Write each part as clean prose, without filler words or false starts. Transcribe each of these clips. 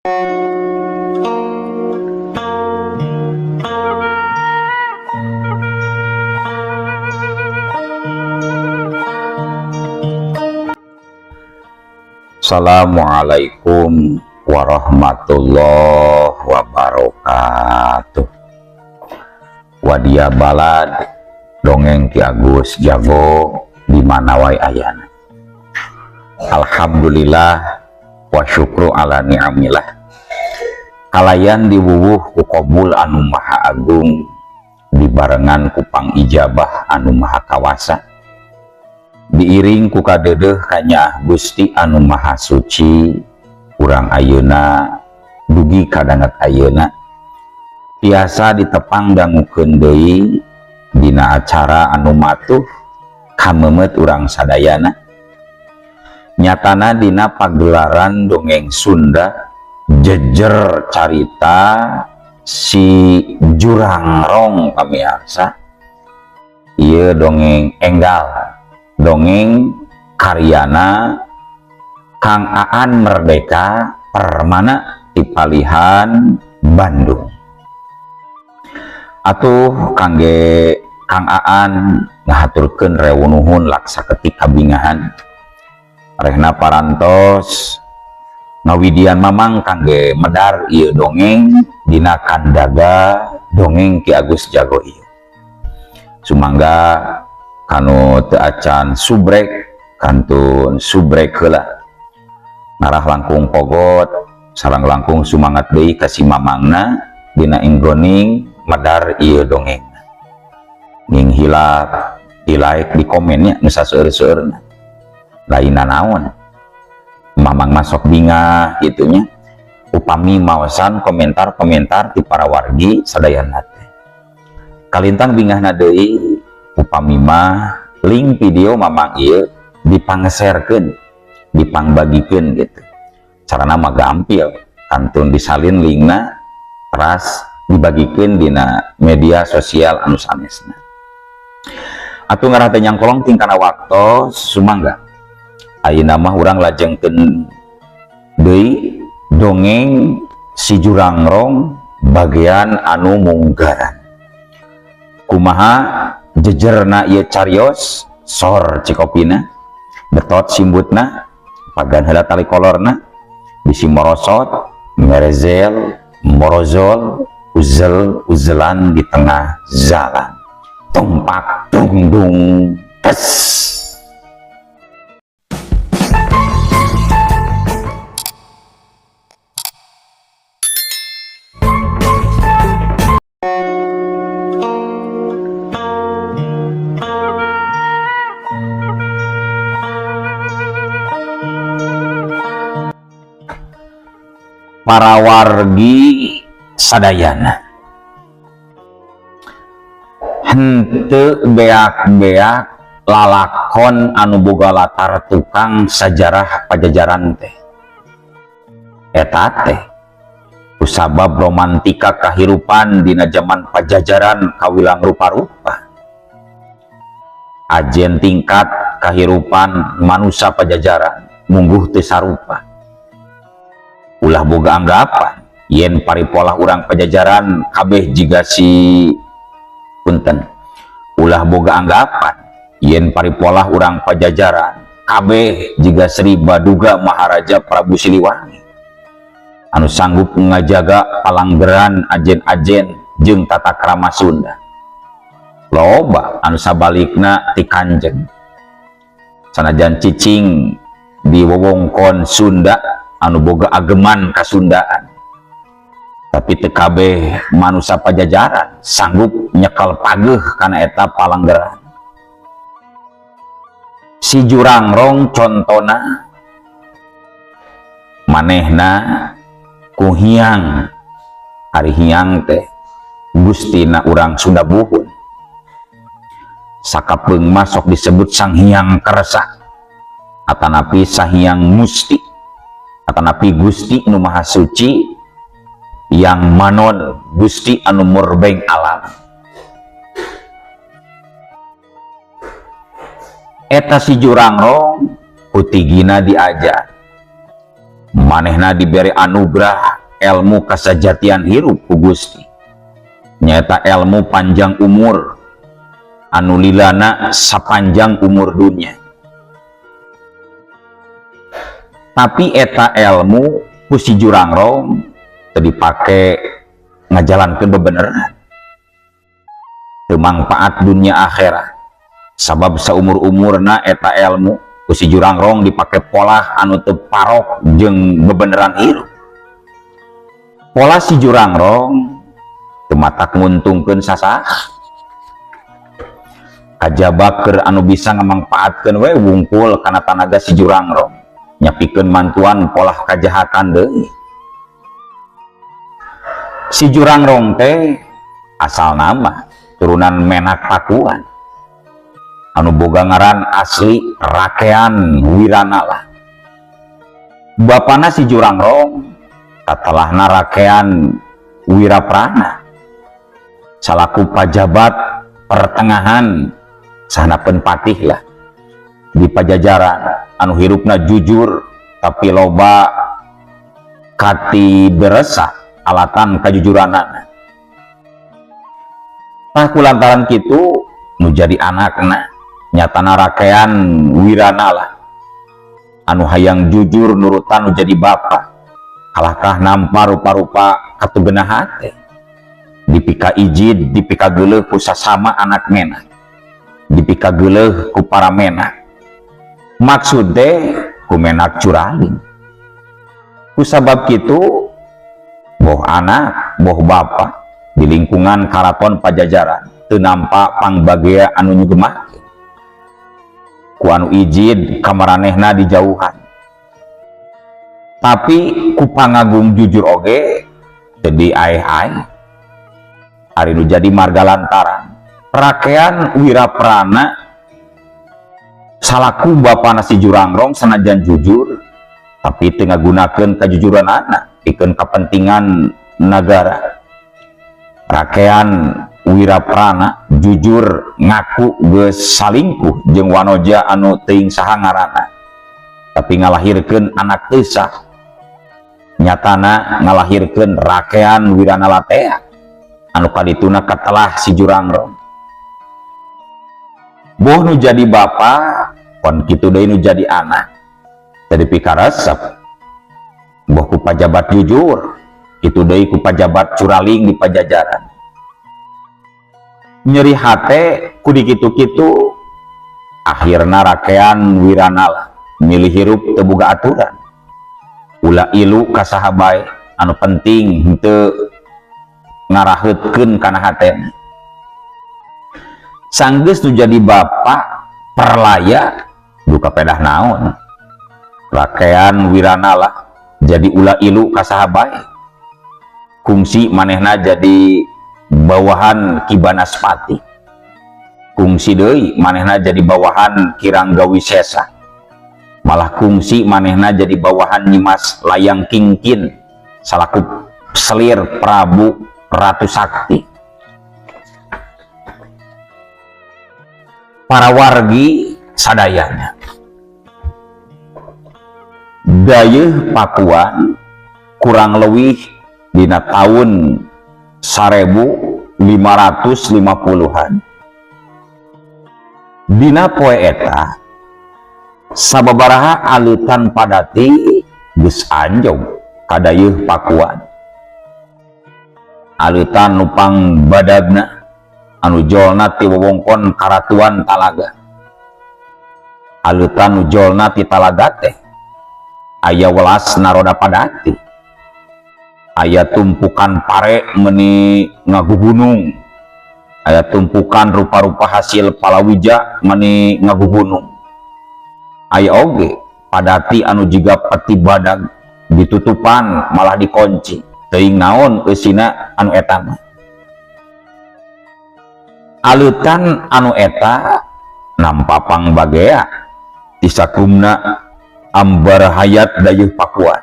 Assalamualaikum warahmatullahi wabarakatuh. Wadia balad dongeng Ki Agus Jago di mana wae ayana. Alhamdulillah wa syukru ala ni'amillah. Kalayan diwuwuh ku qabul anu maha agung dibarengan ku pangijabah anu maha kawasa. Diiring ku kadeudeuh kanyaah Gusti anu maha suci urang ayeuna dugi kadanget ayeuna tiasa ditepang dangukeun deui dina acara anu matuh kameumeut urang sadayana, nyatana dina pagelaran dongeng Sunda jejer carita si Jurangrong. Pamiarsa, ieu dongeng enggal, dongeng karyana Kang Aan Merdeka Permana di Palihan Bandung. Atuh kangge Kang Aan ngahaturkeun rewu nuhun laksa ketik kabingahan rehna parantos ngawidian mamang kangge medar ieu dongeng dina kandaga dongeng Ki Agus Jago ieu. Sumangga kanu teu acan subrek kantun subrek heula, ngarah langkung pogot sareng langkung sumangat deui ka si mamangna dina inggoning medar ieu dongeng. Ning hilap di like di komennya nu saseueur-seueurna, lain naon mamang masuk bingah gitunya upami maosan komentar-komentar ti para wargi sadayana teh. Kalintang bingahna deui upami mah link video mamang ieu dipangserkeun, dipangbagikeun gitu. Carana mah gampil, kantun disalin linkna teras dibagikeun dina media sosial anu sanesna. Atuh ngarah teh nyangkolong tingkana waktos sumangga. Ayeuna mah urang lajengkeun deui dongeng si Jurangrong bagian anu munggaran. Kumaha jejerna ieu carios, sor cikopina, betot simbutna, pagan heula tali kolorna, bisi morosot, merezel, morozol, uzel uzelan di tengah jalan. Tumpak dung dung tes. Para wargi sadayana, henteu beak-beak lalakon anu boga latar tukang sajarah Pajajaran teh. Eta teh kusabab romantika kahirupan dina zaman Pajajaran kawilang rupa-rupa. Ajen tingkat kahirupan manusia Pajajaran mungguh teu sarupa. Ulah boga anggapan yen paripolah urang Pajajaran kabeh jiga si punten. Ulah boga anggapan yen paripolah urang Pajajaran kabeh jiga Sri Baduga Maharaja Prabu Siliwangi anu sanggup ngajaga palanggeran ajen-ajen jeung tata krama Sunda. Loba anu sabalikna ti Kanjeng. Sanajan cicing di wewengkon Sunda anu boga ageman kasundaan, tapi teu kabeh manusia Pajajaran sanggup nyekel pageuh kana eta palanggeran. Si Jurangrong contona manehna ku hiang, ari hiang teh gustina urang Sunda buhun. Sakapeung mah sok disebut Sang Hyang Kersa atanapi Sahyang Musti atanapi Gusti nu Maha Suci yang manon Gusti anu murbeng alam. Eta si Jurangrong kutigina diajar Manehna diberi anugerah ilmu kasajatian hirup ku Gusti, nyaeta ilmu panjang umur anu lilana sapanjang umur dunia. Tapi eta ilmu ku si Jurangrong teu dipake ngajalankeun bebeneran, teu mangpaat dunia akhirat, sabab saumur-umurna eta ilmu ku si Jurangrong dipake polah anu teu parok jeung bebeneran hirup. Pola si Jurangrong teu matak nguntungkeun sasaha, kajaba keur anu bisa ngamangpaatkeun we wungkul kana tanaga si Jurangrong, nyapikeun mantuan polah kajahatan deui. Si Jurangrong teh asal nama turunan Menak Pakuan anu boga ngaran asli Rakean Wiranala. Bapana si Jurangrong katelahna Rakean Wiraprana salaku pajabat pertengahan sahanapeun patih lah di Pajajaran anu hirupna jujur tapi loba katideresa alatan kajujuranana. Tah, kulantaran kitu nu jadi anakna nyatana Rakean Wiranala anu hayang jujur nurutan nu jadi bapa, kalahkah nampa rupa-rupa katugenah hate, dipika ijid, dipika geuleuh ku sasama anak menak, dipika geuleuh ku para menak, maksud teh ku menak curaling. Ku sabab kitu, boh anak boh bapa di lingkungan Karaton Pajajaran teu nampa pangbagea anu nyugemakeun. Ku anu ijid kamaranehna dijauhan, tapi ku pangagung jujur oge jadi aeh-aeh. Ari nu jadi marga lantaran Rakean Wiraprana salaku bapana si Jurangrong sanajan jujur tapi teu ngagunakeun kajujuran anak pikeun kepentingan negara. Rakean Wiraprana jujur ngaku geus salingkuh jeung wanoja anu teuing saha ngaranna, tapi ngalahirkeun anak teu sah, nyatana ngalahirkeun Rakean Wiranalatea anu kadituna katelah si Jurangrong. Boh nu jadi bapa kon kitu deui nu jadi anak, jadi pikaresep boh ku pajabat jujur, kitu deui ku pajabat curaling di Pajajaran. Nyeri hate ku dikitu-kitu, akhirna Rakean Wiranala milih hirup teu boga aturan, ulah ilu ka saha bae, anu penting henteu ngaraheutkeun kana hatena. Sanggeus nu jadi bapa perlaya duka pedah naon, Rakean Wiranala jadi ulah ilu ka saha bae. Kungsi manehna jadi bawahan Ki Banaspati, kungsi deui manehna jadi bawahan Ki Rangga Wisesa, malah kungsi manehna jadi bawahan Nyimas Layang Kingkin salaku selir Prabu Ratu Sakti. Para wargi sadayana, Dayeuh Pakuan kurang leuwih dina tahun 1550-an. Dina poe eta sababaraha alutan padati geus anjog ka Dayeuh Pakuan, alutan nupang badagna anu jolna ti wewengkon Karatuan Talaga. Alutan nu jolna ti Talaga teh aya welas naroda padati, aya tumpukan pare meni ngagugunung, aya tumpukan rupa-rupa hasil palawija meni ngagugunung, aya oge padati anu jiga peti badag ditutupan malah dikunci, teuing naon eusina anu eta mah. Alutan anu eta nampa pangbagea ti sakumna ambar hayat Dayeuh Pakuan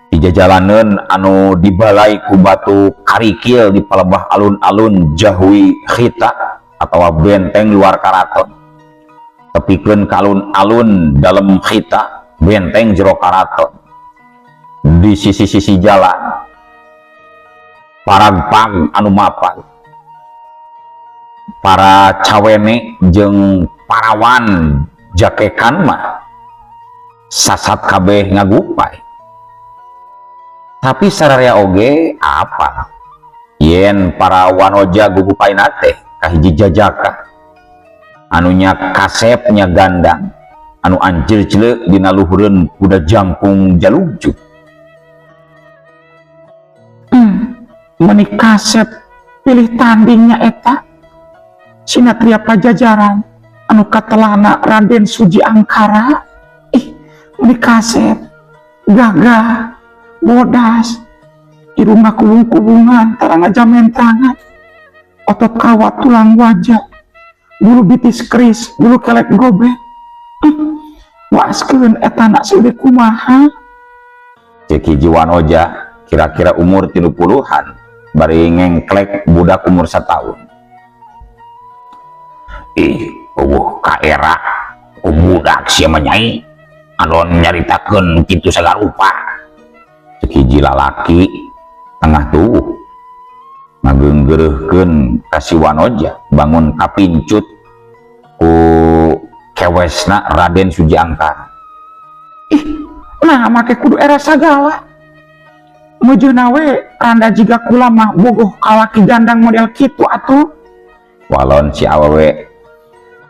di jajalaneun anu dibalai ku batu karikil di palebah alun-alun jahwi khita atau benteng luar karaton, tepikeun ka alun-alun dalem khita. Benteng jero karaton, di sisi-sisi jalan, paragpag anu mapag, para cawene jeung parawan jakekan mah sasat kabeh ngagupay. Tapi sararea oge apa yen para wanoja gugupayna teh kahiji jajaka anu nya kasep nya gandang, anu anjir-cele dina luhureun kuda jangkung jalugjuk. Meni kasep pilih tandingnya eta Sinatria Pajajaran anu katelahna Raden Suji Angkara. Ih, meni kasep, gagah, bodas, irungna kubung-kubungan, tara ngajamentrangan, otot kawat, tulang wajah, bulu bitis keris, bulu kelek gobek. Waaskeun eta nak segede kumaha. Cek hiji wanoja kira-kira umur 30-an bari ngengklek budak umur setahun. "Ih, euweuh kaera ku budak sia mah, Nyai, anu nyaritakeun kitu sagarupa," cek hiji lalaki tengah tubuh ngageunggeureuhkeun ka si wanoja bangun kapincut ku kewesna Raden Suji Angkara. Ih, nah make kudu era sagala. Mejeuna we randa jiga kula mah bogoh kalaki gandang model kitu atuh. Walon si awewe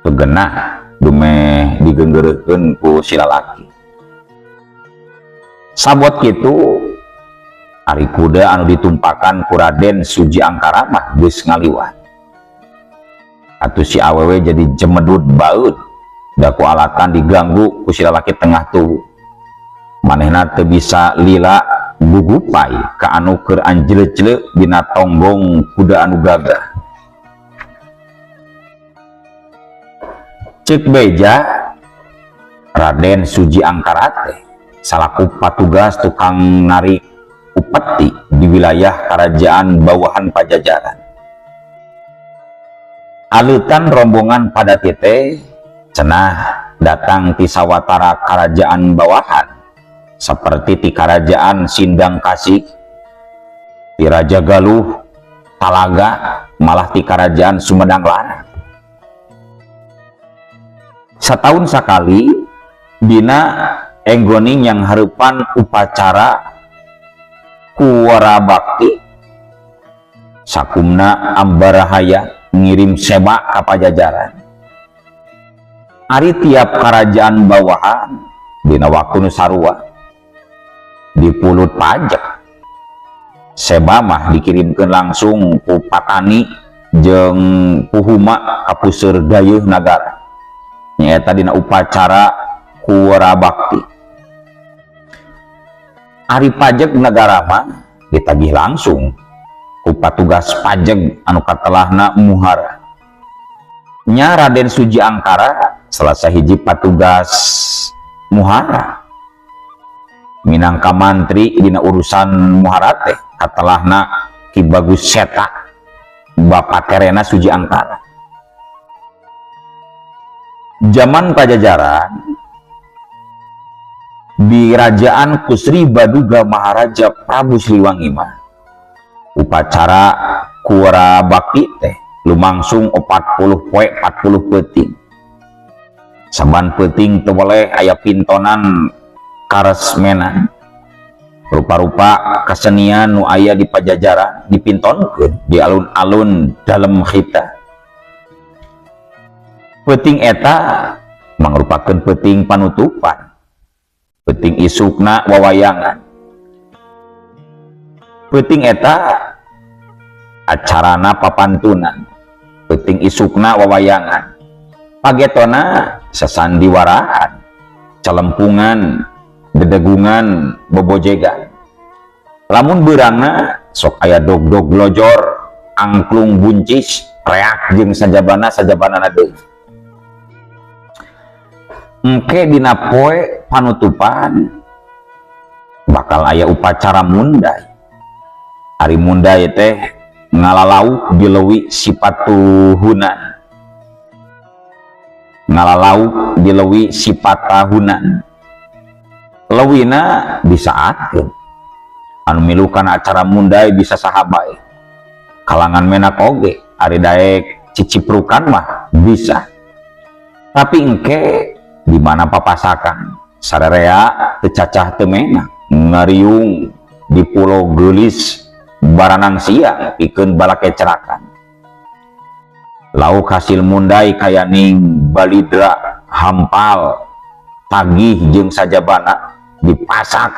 teu genah dumeh digeunggeureuhkeun ku si lalaki. Sabot kitu, ari kuda anu ditumpakan ku Raden Suji Angkara mah geus ngaliwat. Atuh si awewe jadi jemedud baeud da ku alatan diganggu ku si lalaki tengah tuh. Manehna teu bisa lila gugupay ka anu keur anjleuk-jleuk dina tonggong kuda anu gagah. Cek beja, Raden Suji Angkara teh salaku patugas tukang narik upeti di wilayah kerajaan bawahan Pajajaran. Aleutan rombongan pada tete cenah datang ti sawatara kerajaan bawahan seperti ti kerajaan Sindang Kasih, ti Raja Galuh, Talaga, malah ti kerajaan Sumedang Larang. Setahun sekali dina enggoning yang harepan upacara kuwara bakti, sakumna Ambarahaya ngirim seba ka Pajajaran. Ari tiap kerajaan bawahan dina waktu nu sarua dipulut pajak. Seba mah dikirimkan langsung ku patani jeung puhuma ka puseur gayeuh nagara, nyaeta dina upacara kuwara bakti. Ari pajak negara mah ditagih langsung ku patugas pajak anu katelahna muhara. Nya Raden Suji Angkara salah sahiji patugas muhara, minangka mantri dina urusan muhara teh katelahna Ki Bagus Seta, bapak terena Suji Angkara. Zaman Pajajaran di Kerajaan Kusri Baduga Maharaja Prabu Siliwangi mah upacara kuwara bakti teh lumangsung 40 poe 40 peuting. Saban peuting teu boleh aya pintonan karesmenan, rupa-rupa kesenian nu aya di Pajajaran dipintonkeun di alun-alun dalem khita. Peuting eta mangrupakeun peuting panutupan, peuting isukna wawayangan. Peuting eta acarana papantunan, peuting isukna wawayangan, pagetona sasandiwaraan, celempungan, dedegungan, bobojegan. Lamun beurangna sok aya dog-dog lojor, angklung buncis, reak jeung sajabana sajabana deui. Engke dina poe panutupan bakal aya upacara mundai. Ari mundai teh ngalalauk di leuwi sipatuhunan, ngalalauk di leuwi sipatahunan. Leuwihna disaatkeun. Anu milukan acara mundai bisa saha bae. Kalangan menak oge ari daek ciciprukan mah bisa. Tapi engke di mana papasakan sarerea teu cacah teu menak ngariung di pulau geulis baranang siang pikeun balakecrakan. Lauk hasil mundai kayaning balidra hampal tagih jeung sajabana dipasak,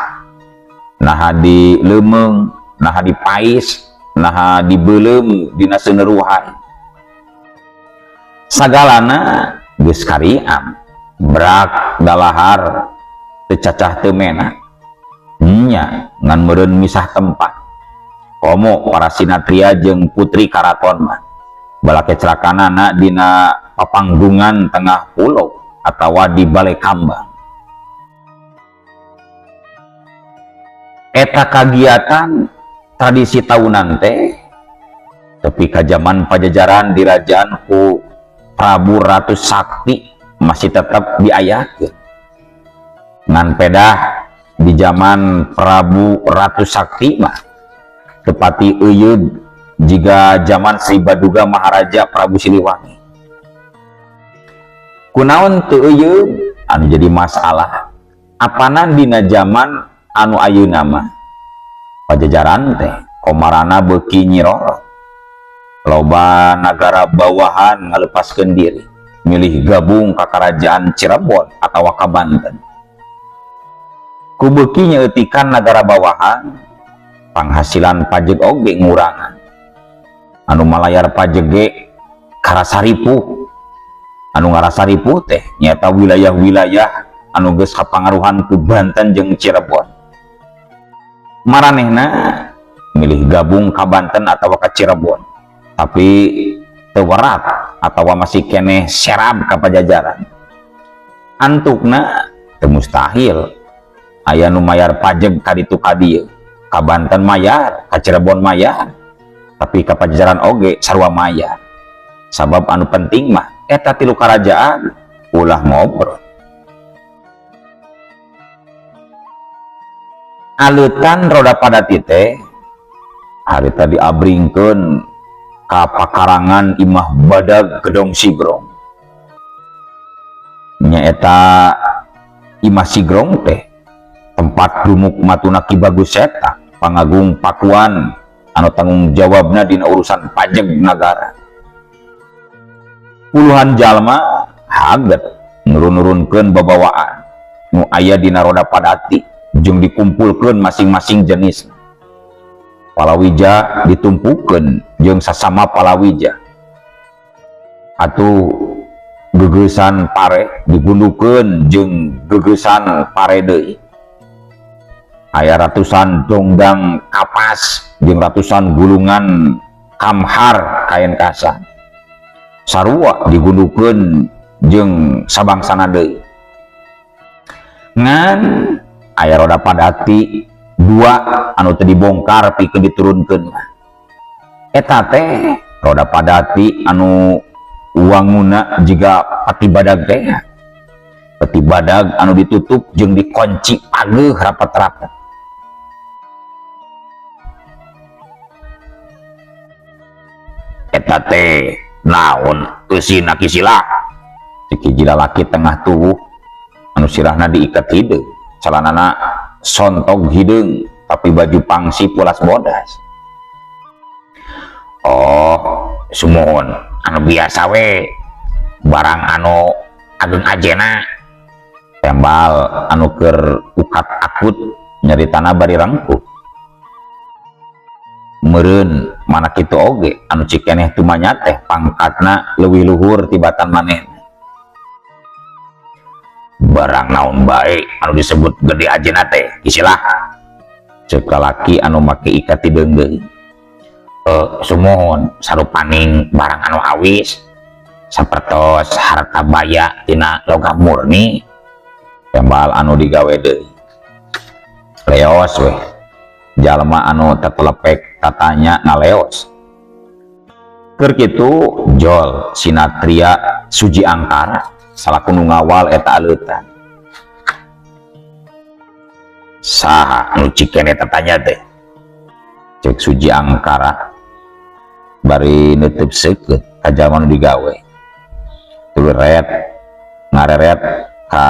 naha di leumeng, naha dipais, naha dibeuleum dina seuneruhan. Sagalana geus kariam, brak dalahar teu cacah teu menak. Nya ngan meureun misah tempat. Komo para sinatria jeung putri karaton mah balakecrakanana dina papanggungan tengah pulau atawa di balai kambang. Eta kagiatan tradisi tahunan teh tepi ka zaman Pajajaran dirajaan ku Prabu Ratu Sakti masih tetap diayakeun. Ngan pedah di zaman Prabu Ratu Sakti mah tepati euyeud jiga zaman Sri Baduga Maharaja Prabu Siliwangi. Kunaon teu euyeud anu jadi masalah apanan dina zaman anu ayeuna mah Pajajaran teh komarana beuki nyirorot. Loba nagara bawahan ngalepaskeun diri milih gabung ka kerajaan Cirebon atawa ka Banten. Ku beuki nyeutikan nagara bawahan panghasilan pajeg oge ngurangan. Anu malayar pajeg ge karasa ripuh. Anu ngarasa ripuh teh nyaeta wilayah-wilayah anu geus kapangaruhan ku Banten jeung Cirebon. Maranehna milih gabung ka Banten atawa ka Cirebon, tapi teu werat atawa masih keneh serab ka Pajajaran. Antukna teu mustahil aya nu mayar pajeg ka ditu ka dieu, ka Banten mayar, ka Cirebon mayar, tapi ka Pajajaran oge sarua mayar. Sabab anu penting mah eta tilu karajaan ulah ngobrol. Aleutan roda padati teh hari tadi abringkeun ka pakarangan Imah Badag Gedong Sigrong. Nyaeta Imah Sigrong teh tempat dumuk matuna Ki Bagus Seta, pangagung Pakuan anu tanggung jawabna dina urusan pajeg nagara. Puluhan jalma haget nurun-nurunkeun babawaan nu aya dina roda padati jeung dikumpulkeun masing-masing jenis. Palawija ditumpukeun jeung sasama palawija. Atuh geugeusan pare digundukeun jeung geugeusan pare deui. Aya ratusan dongdang kapas jeung ratusan gulungan kamhar kain kasa. Sarua digundukeun jeung sabangsana deui. Ngan aya roda padati dua anu teu dibongkar pikeun diturunkeun mah. Eta teh roda padati anu wanguna jiga pati badag teh. Peti badag anu ditutup jeung dikunci pageuh rapat-rapat. Eta teh naon eusina kisila? Cek hiji lalaki tengah tubuh anu sirahna diikat hideung, calanana sontog hideung tapi baju pangsi pulas bodas. Oh, sumuhun anu biasa we, barang anu ageung ajena. Tembal anu keur ukat akut nyaritana bari rengkuh. Meureun mana kitu oge anu cikeneh tumanya teh pangkatna leuwih luhur tibatan manehna. Barang naon bae anu disebut gede ajena teh isilah. Ceuk lalaki anu make ikat hideung deui. Sumuhun sarupaning barang anu awis sapertos harta baya tina logam murni. Tembal anu digawe deui. Leos weh. Jalma anu tetelepek tatanya ngaleos. Keur kitu jol sinatria Suji Angkara salaku nu ngawal eta aleutan. Saha nu cikene tatanya teh? Cek Suji Angkara bari nutup seukeut ka jalma nu digawe. Tuluy ret ngareret ka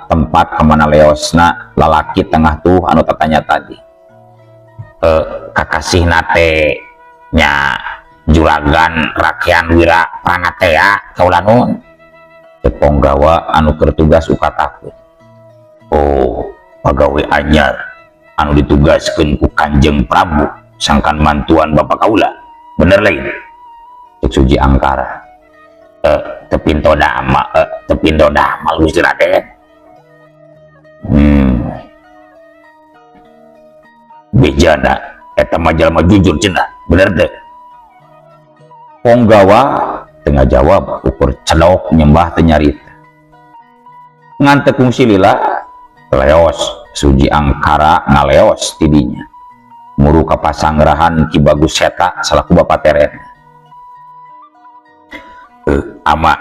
tempat kemana leosna lalaki tengah tuh anu tatanya tadi. Kakasihna teh nya juragan Rakean Wira Pranatea kaula nuhun. Cek ponggawa anu keur tugas uka takut. Oh, pagawe anyar anu ditugaskeun ku Kanjeng Prabu sangkan mantuan bapak kaula. Bener lain? Cek Suji Angkara. Teu pinto dama, teu pinto dama Gusti Raden. Bejana eta mah jalma jujur cenah, bener teu? Ponggawa teu ngajawab, ukur cedok nyembah teu nyarita. Ngan teu kungsi lila leos Suji Angkara ngaleos tidinya. Muru ka pasangrahan Ki Bagus Seta salaku bapa teren. Ama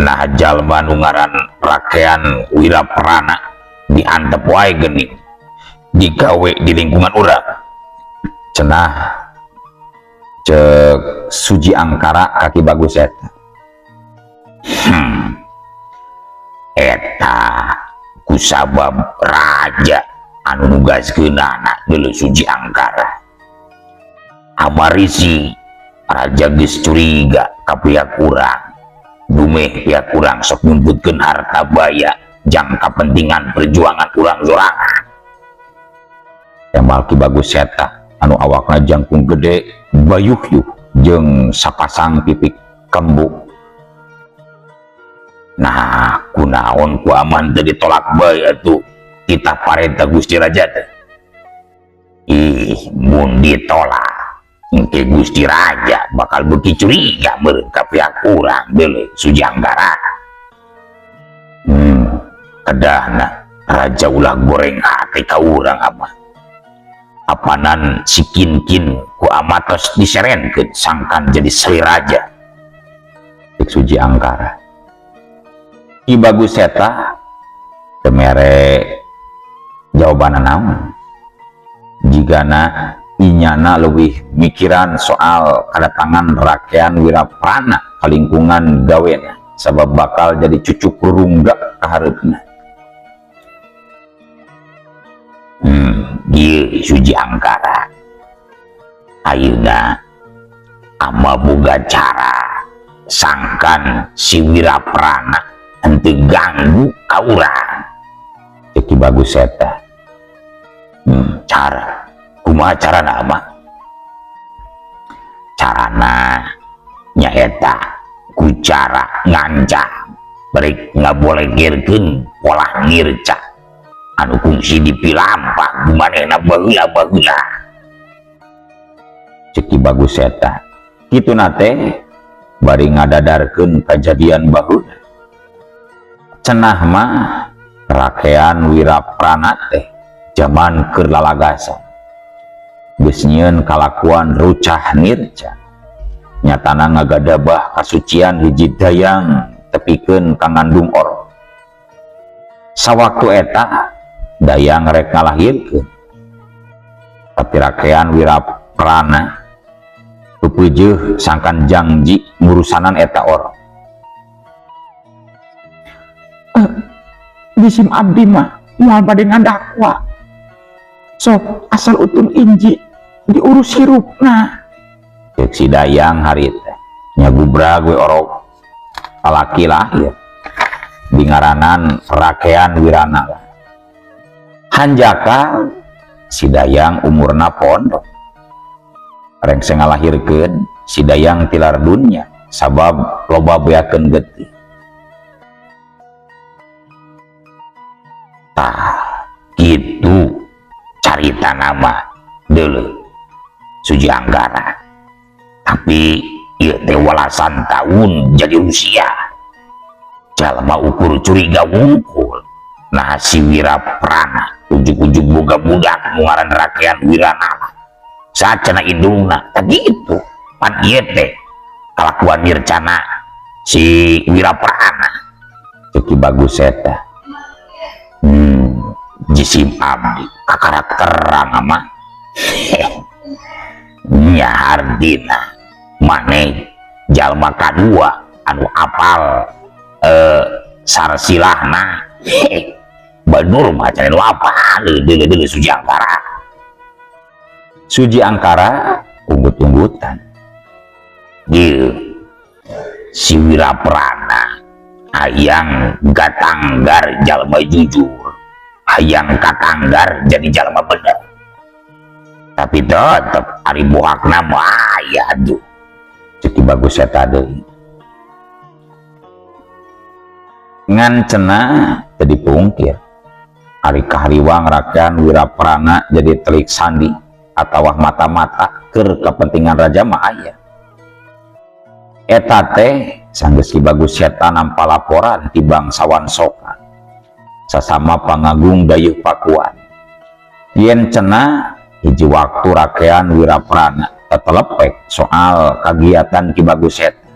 nah jalma nu ngaran Rakean Wiraprana diantep wae geuning digawe di lingkungan urang. Cenah cek Suji Angkara ka Ki Bagus Seta. Eta kusabab raja anu nugaskeunana deuleu Suji Angkara. Amarisi raja geus curiga ka pihak urang. Dumeh pihak urang sok nyumputkeun harta baya jang kapentingan perjuangan urang sorangan. Tembal Ki Bagus Seta anu awakna jangkung gede bayuh-yuh jeung sapasang pipik kembu. Nah, kunaon ku aman teu ditolak bae atuh titah parentah Gusti Raja teh. Ih, mun ditolak engke Gusti Raja bakal beuki curiga meureun ka pihak urang deuleu Suji Angkara. Kedahna raja ulah goreng hati ka urang ama. Apanan si kin-kin ku amatos diserenkeun sangkan jadi sri raja. Cek Suji Angkara. Ki Bagus Seta teu mere jawabanna naon. Jigana inyana leuwih mikiran soal kadatangan Rakean Wiraprana ka lingkungan gawena sabab bakal jadi cucuk rurungga ka hareupna. Ieu Suji Angkara. Ayeuna ama boga cara sangkan si Wiraprana henteu ganggu ka urang. Cek Ki Bagus Seta. Cara kumaha carana ama? Carana nyaeta ku cara ngancam bari ngabolegerkeun pola ngirca anu kungsi dipilampah manehna baheula-baheula. Cek Ki Bagus Seta. Kituna teh bari ngadadarkeun kajadian baheula. Cenah mah Rakean Wiraprana teh jaman keur lalagasan. Geus nyieun kalakuan rucah nirca. Nyatana ngagadabah kasucian hiji dayang tepikeun ka ngandung orok. Sawaktu eta dayang rek ngalahirkeun. Tapi Rakean Wiraprana pepeujeuh sangkan jangji ngurusanan eta orok. Bisim abdi mah moal bade ngadakwa. Sok asal utun inji diurus hirupna. Cek si dayang hari teh nyagubrag we orok lalaki lahir di ngaranan Rakean Wirana. Hanjaka si dayang umurna pondok. Rengse ngalahirkeun si dayang tilar dunya sabab loba beakeun getih. Tah kitu carita nama deuleu Suji Angkara. Tapi ieu teh walasan tahun jadi usia. Jalma ukur curiga wungkul. Nah si Wiraprana ujug-ujug boga budak nu ngaran Rakean Wiranala. Sacana indungna tah kitu. Pan ieu teh kalakuan nircana si Wiraprana. Cek Ki Bagus Seta. Jisim abdi kakarakteran mah. Nya hardina maneh jalma kadua anu apal sarsilahna. Banur mah can nu apal deuleu-deuleu Suji Angkara. Suji Angkara unggut-unggutan. Ieu si Wiraprana hayang gatanggar jalma jujur, hayang katanggar jadi jalma bener. Tapi tetep ari bohakna mah aya atuh. Cek Ki Bagus Seta deui. Ngan cenah teu dipungkir. Ari kahariwang rakyat Wiraprana jadi telik sandi atawa mata-mata keur kepentingan raja mah aya. Eta teh sanggeus Ki Bagus Seta nampa laporan ti bangsawan Soka sasama pangagung Dayeuh Pakuan. Yen cenah hiji waktu rakyat Wiraprana tetelepek soal kagiatan Ki Bagus Seta.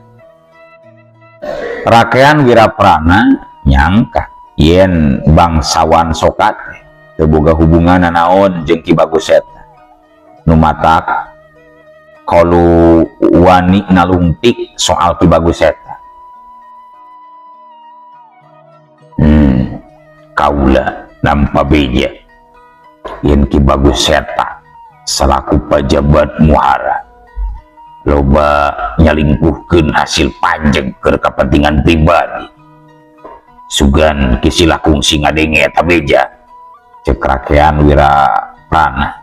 Rakyat Wiraprana nyangka yen bangsawan Soka teh teu boga hubungan nanaon jeung Ki Bagus Seta. Nu matak kalu wani nalungtik soal Ki Bagus Seta. Kaula nampa beja yen Ki Bagus Seta selaku pejabat muhara loba nyalingkuhkeun hasil panjeng keur kepentingan pribadi. Sugan Ki Sila kungsi ngadenge eta beja. Cek rakyat Wiraprana.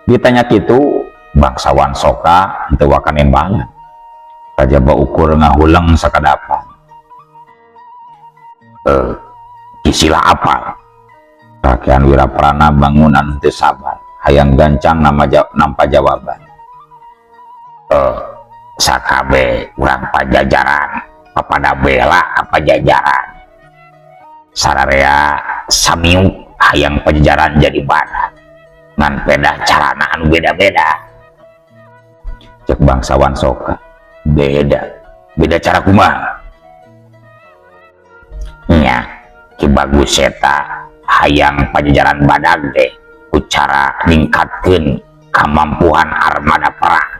Ditanya kitu bangsawan Soka henteu wakan embangan. Kajaba ukur ngahuleng sakadapan. Ki Sila apal. Rakyat Wiraprana bangunan henteu sabar, hayang gancang nampa jawaban. Sakabe urang Pajajaran papada bela Pajajaran. Sararea samiuk hayang Pajajaran jadi badak. Ngan pedah carana anu beda-beda. Cek bangsawan Soka, beda. Beda cara kumaha? Nya, Ki Bagus Seta hayang Pajajaran badag teh ku cara ningkatkeun kamampuan armada perang.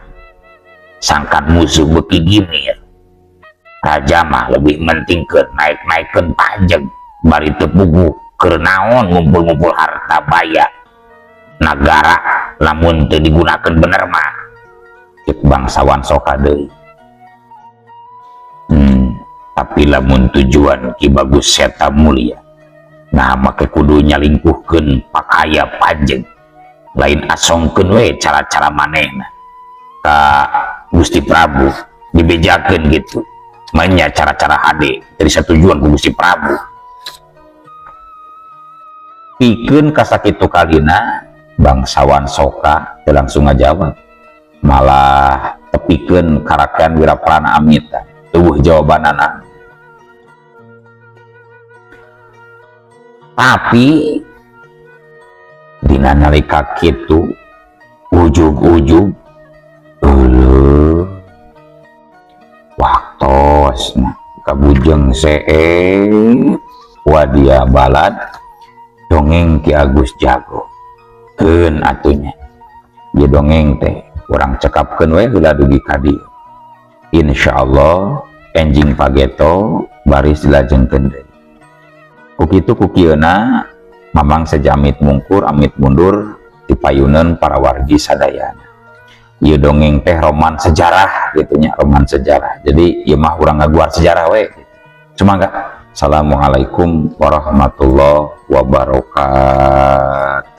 Sangkan musuh beuki gimir. Raja mah lebih penting ke naik-naikkeun pajak bari teu puguh keur naon ngumpul-ngumpul harta baya nagara lamun teu digunakeun bener mah. Cek bangsawan Soka deui. Tapi lamun tujuan Ki Bagus Seta mulia, nah make kudu nyalingkuhkeun pakaya panjeng, lain asongkeun we cara-cara manehna ka Gusti Prabu dibejakeun gitu. Mainnya cara-cara hade dari satujuan ku Gusti Prabu. Pikeun kasakitu kalina bangsawan Soka teu langsung ngajawab, malah tepikeun karakyat Wiraprana amita. Tubuh jawabanana. Tapi dina nalika kitu ujug-ujug euleuh waktosna kabujeng seep wadia balad dongeng Ki Agus Jago. Keun atunya ieu dongeng teh urang cekapkeun we heula dugi ka dieu. Insyaallah enjing pageto baris dilajengkeun deui. Ku kitu ku kieuna mamang sejamit mungkur amit mundur dipayuneun para wargi sadayana. Ieu dongeng teh roman sejarah gitu nya, roman sejarah. Jadi ieu mah urang ngaguar sejarah we gitu. Semoga. Assalamualaikum warahmatullahi wabarakatuh.